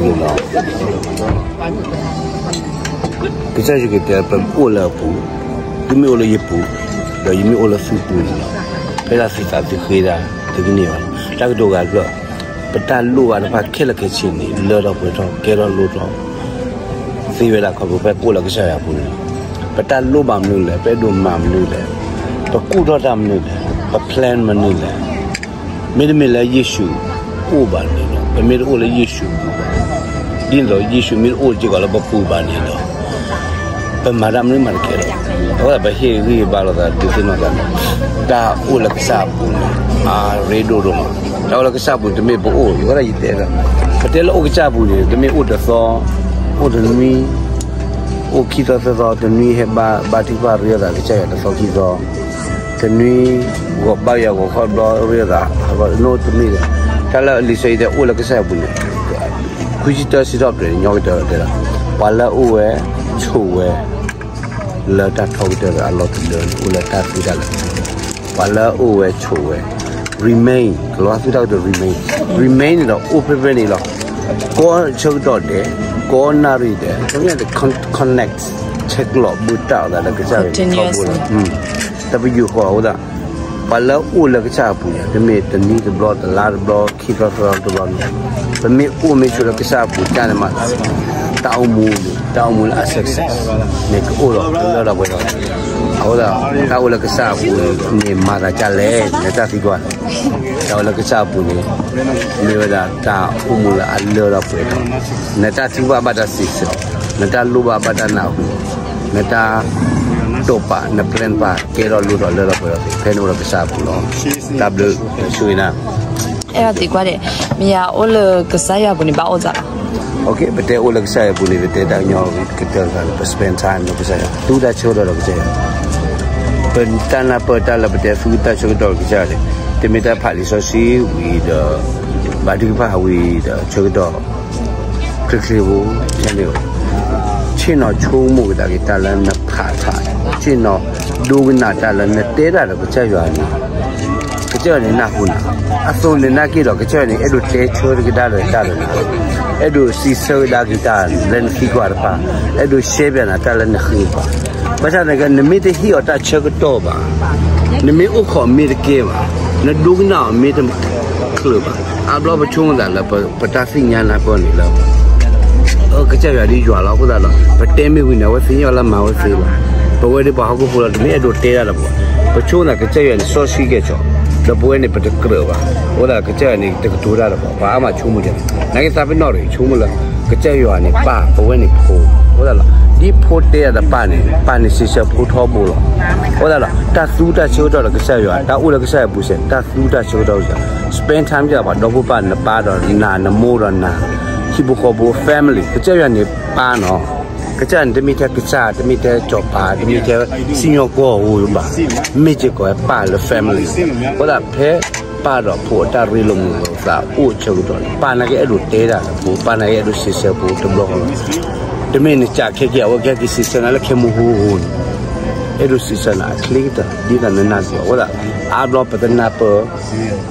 လီၤ. ကစၢ်ယ့ၣ်ၡူးခရံာ်တဲ ပအိၣ်လၢအပူၤ, သုမ့ၢ်အိၣ်လၢယပူၤ, ဒီးယမ့ၢ်အိၣ်လၢသုပူၤန့ၣ်လီၤ. ဖဲဒၣ်သုသးသုဃ့ဒၣ် သုကန့ၢ်ဘၣ်လီၤ. တၢ်ကတိၤဂၤဖျၢၣ်, ပတၢ်လိၣ်ဘၣ်တဖၣ်ခဲလၢာ်ခဲဆ့န့ၣ် လၢထီၣ်ပှဲၤထီၣ် ကဲထီၣ်လိၣ်ထီၣ် သ့ဝဲဒၣ်ခီဖျိဖဲပအိၣ်လၢကစၢ်ယွၤအပူၤန့ၣ်လီၤ. ပတၢ်လိၣ်ဘၣ်မနုၤလဲၣ်, ပအဲၣ်ဒိးမၤမနုၤလဲၣ်, ပကူၣ်ထီၣ်တၢ်မနုၤလဲၣ်, ပ plan မနုၤလဲၣ်. မ့တမ့ၢ်လၢယ့ၣ်ၡူးအိၣ်ဘၣ်န့ၣ်ဒီး ပမ့ၢ်တအိၣ်လၢယ့ၣ်ၡူးအပူၤဘၣ်, ဒ်န့ၣ်ဒီး ယ့ၣ်ၡူးမ့ၢ်တအိၣ်စ့ၢ်ကီးလၢပပူၤဘၣ်န့ၣ်ဒီး ပမၤတၢ်မနုၤမၤတကဲလၢၤဘၣ်. အဃိသတး ပဟ့ၣ်ဂံၢ်ဟ့ၣ်ဘါလိာ်သး ဒုးသ့ၣ်နီၣ်သးလၢ တၢ်အိၣ်လၢကစၢ်အပူၤန့ၣ် အရ့ဒိၣ်ဒိၣ်မး. တၢ်အိၣ်လၢကစၢ်အပူၤ တမ့ၢ်ပအိၣ်, ယဝဲဒၣ်ယတဲလၢ ပတဲလၢအိၣ်ကစၢ်အပူၤန့ၣ် တမ့ၢ်အိၣ်တသီ, အိၣ်တနွံ, အိၣ်ခံသီသၢသီ, တနွံဟဲဘါ, ဘါထုကဖၣ်ရ့လိာ်သး ကစၢ်ယွၤတသီခံသီ, တနွံ ဂီၤဘါယွၤဂီၤခီတဘျီရ့လိာ်သး, အနီတမ့ၢ်လၢ တၢ်လၢလံာ်စီဆှံတဲအိၣ်လၢကစၢ်အပူၤန့ၣ် ခွံဆံတၢ ဆံထီၣ်ပတြၢၤန့ၣ် ညီကတၢၢ်တဲလီၤ. ပှၤလၢအအိၣ်ဝဲဆိးဝဲ လၢတၢ်ထီကတၢၢ်လၢအလီၢ်တလၢန့ၣ် အိၣ်လၢတၢ်သံတၢ်လၢာ်. ပှၤလၢအအိၣ်ဝဲဆိးဝဲ remain, ကလီၤသူတၢ်ကတိၤ remain, remain န့ၣ်ဒီး အိၣ်ဖဲဖဲန့ၣ်လီၤ. ကိးဆၢကတီၢ်ဒဲး, ကိးနၣ်ရံၣ်ဒဲး, ပမ့ၢ် connect ဆဲးကျိးဘုတၢ်အသးလၢကစၢ်ယွၤန့ၣ် ထီဘိလီၤ. တပယူာ်ဃီအဃိသတး ပှၤလၢအအိၣ်လၢကစၢ်အပူၤန့ၣ် တမ့ၢ်တနွံတဘျီ, တလါတဘျီ, ခံသီသီတဘျီန့ၣ်, ပမ့ၢ်အိၣ်မ့ၢ်ဆိးလၢကစၢ်အပူၤကန့ၣ်မး, တၢ်အိၣ်မူ, တၢ်အိၣ်မူလၢအ success န့ၣ် ကအိၣ်ဒီးလၢထီၣ်ပှဲၤထီၣ်. အဃိသတး တၢ်အိၣ်လၢကစၢ်အပူၤန့ၣ် မၤသးဒ်လဲၣ်, နတၢ်သံကွၢ်န့ၣ် တၢ်အိၣ်လၢကစၢ်အပူၤန့ၣ် မ့ၢ်ဝဲဒၣ်တၢ်အိၣ်မူလၢအလၢထီၣ်ပှဲၤထီၣ်, နတၢ်သံကွၢ်ဘၣ်တၢ်စံးဆၢ, နတၢ်လိၣ်ဘၣ်ဘၣ်တၢ်နၢ်ဟူ, နတၢ်တိာ်ပာ်, န plan ပာ် ကဲထီၣ်လိၣ်ထီၣ်လၢထီၣ်ပှဲၤထီၣ်သ့ၣ် ဖဲနအိၣ်လၢကစၢ်အပူၤလီၤ. တၢ်ဘျုး, ဆူနၤ အဲၣ်ဒိးသံကွၢ်ဒဲး, မ့ၢ်ယအိၣ်လၢကစၢ်ယွၤအပူၤန့ၣ်ဘၣ်အိၣ်စ့ၢ်ကီးလီၤ. ပတဲအိၣ်လၢကစၢ်ယွၤအပူၤန့ၣ် ပတဲတၢ်ကညီကတၢၢ်တခါန့ၣ် ပ spend time လၢကစၢ်ယွၤ, သူတၢ်ဆၢကတီၢ်ဒီးကစၢ်ယွၤ, ပတၢ်နၢ်ပၢၢ်တၢ်လၢပတဲသူတၢ်ဆၢကတီၢ်ဒီးကစၢ်ယွၤန့ၣ် တမ့ၢ်တၢ်ဖးလံာ်စီဆှံဝံၤဒီး ဘါထုကဖၣ်ဝံၤဒီးဆၢကတီၢ် ချ့ချ့ဖိန့ၣ်, ဆ့ၣ်နီၤဆိကမိၣ်ကဒါက့ၤတၢ်လၢနဖးဖး, ဆ့ၣ်နီၤဒိကနၣ်တၢ်လၢနတဲတၢ်ဒီးကစၢ်ယွၤန့ၣ်, ကစၢ်ယွၤန့ၣ်နၢ်ဟူနၤ, အသိးန့ၣ်နာ်က့ဒီး ကစၢ်ယွၤန့ၣ် အဲၣ်ဒိးတဲဆၢတကဒါဒီးတၢ်လၢနၤ, အဲၣ်ဒိးစံးဆၢကဒါက့ၤတၢ်လၢနသံကွၢ်တဖၣ်, အဲၣ်ဒိးရှဲပၠးနၤတၢ်လၢနဃ့တဖၣ်. ဘၣ်ဆၣ်သနာ်က့ နမ့ၢ်တဟ့ၣ်အီၤတၢ်ဆၢကတီၢ်ဘၣ်, နမ့ၢ်အိၣ်ခိးမ့ၢ်တကဲဘၣ်, နဒိကနၣ်အီၤမ့ၢ်တချုးဘၣ်, အါဘျီပဆိကမိၣ်သးလၢ ပတၢ်သ့ၣ်ညါနၢ်ပၢၢ်န့ၣ်လၢ ကစၢ်ယွၤဒ်ယွၤလီၤ. အဃိသတးဒီး ပတဲမ့ၢ်ဝံၤန့ၣ် အဝဲသ့ၣ်ညါလၢမၤဝဲသ့လီၤ. ပဝဲဒၣ်ပှၤဟီၣ်ခိၣ်ဖိလီၤ တမ့ၢ်အဲၣ်ဒိးတဲတၢ်ဒီးပှၤ, ပဆိကမိၣ်သးကစၢ်ယွၤန့ၣ် စီဆှံကဲၣ်ဆိး, ဒီးပဝဲန့ၣ် ပတကြၢးဘၣ်. အဃိသတး ကစၢ်ယွၤန့ၣ် တကတိၤတၢ်ဒီးပှၤ, ပှၤအါမးဆိကမိၣ်ကဲန့ၣ်, နာ်က့သးပ့ၤနီၣ်ရံၣ် ဆိကမိၣ်လၢ ကစၢ်ယွၤန့ၣ်ပၢ်, ပဝဲန့ၣ်ဖိ. အဃိသတးဒီး ဒ်ဖိတဲတၢ်ဒီးပၢ်န့ၣ် ပၢ်န့ၣ်စံးဆၢဖိထီဘိလီၤ. အဃိသတးဒီး တၢ်သူတၢ်ဆၢကတီၢ်ဒီးကစၢ်ယွၤ, တၢ်အိၣ်လၢကစၢ်ယွၤအပူၤစဲး, တၢ်သူတၢ်ဆၢကတီၢ်ကစၢ်, spend time ကပှၤဒီဖိပၢ်, နပၢ်ဒီးနၤ, နမိၢ်ဒီးနၤ, ဟံၣ်ဖိဃီဖိ, family, ကစၢ်ယွၤန့ၣ်ပၢ်နီၤ. ကစၢ်န့ၣ် တမ့ၢ်ထဲကစၢ်, တမ့ၢ်ထဲစီၤပၤ, တမ့ၢ်ထဲစံၣ်ညီၣ်ကွီၢ်ဧိၤဘၣ်, မ့ၢ်စ့ၢ်ကီးပၢ်လၢ family. အဃိသတး ဖဲပၢ်ဒီးဖိအတၢ်ရ့လိာ်မုာ်လိာ်သးအိၣ်ဆၢကတီၢ်န့ၣ် ပၢ်နာ်က့အဲၣ်ဒိးတဲတၢ်ဒီးဖိ, ပၢ်နာ်က့အဲၣ်ဒိးစံးဆၢဖိတဘျီဃီလီၤ. တမ့ၢ်နစံးခဲက့ၤ အဝဲကဟဲက့ၤစံးဆၢနၤလၢခဲမုၢ်ဟူဟူန့ၣ်, အဲၣ်ဒိးစံးဆၢနၤအချ့ကတၢၢ် ဒ်သိးနနၢ်ပၢၢ်. အဃိသတး အါဘျီပတနၢ်ပၢၢ်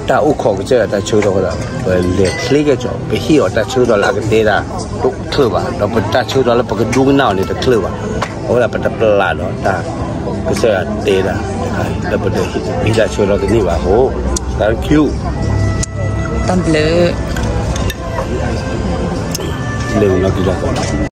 တၢ်အိၣ်ခိးကစၢ်ယွၤတၢ်ဆၢကတီၢ်အဃိသတး ပလဲၤချ့ကဲၣ်ဆိး, ပဟ့ၣ်အီၤတၢ်ဆၢကတီၢ်လၢအကတဲတၢ်တချုးဘၣ်, ဒီးပတၢ်ဆၢကတီၢ်လၢပကဒိကနၣ်အီၤန့ၣ်တချုးဘၣ်. အဃိသတး ပတပျၢ်ဒီးတၢ်ကစၢ်ယွၤတဲတၢ်တခါအံၤ လၢပတဟ့ၣ်တၢ်ဆၢကတီၢ်တန့ၢ်ဘၣ်အဃိ, thank you, တၢ်ဘျုး, လၢနကလီၤ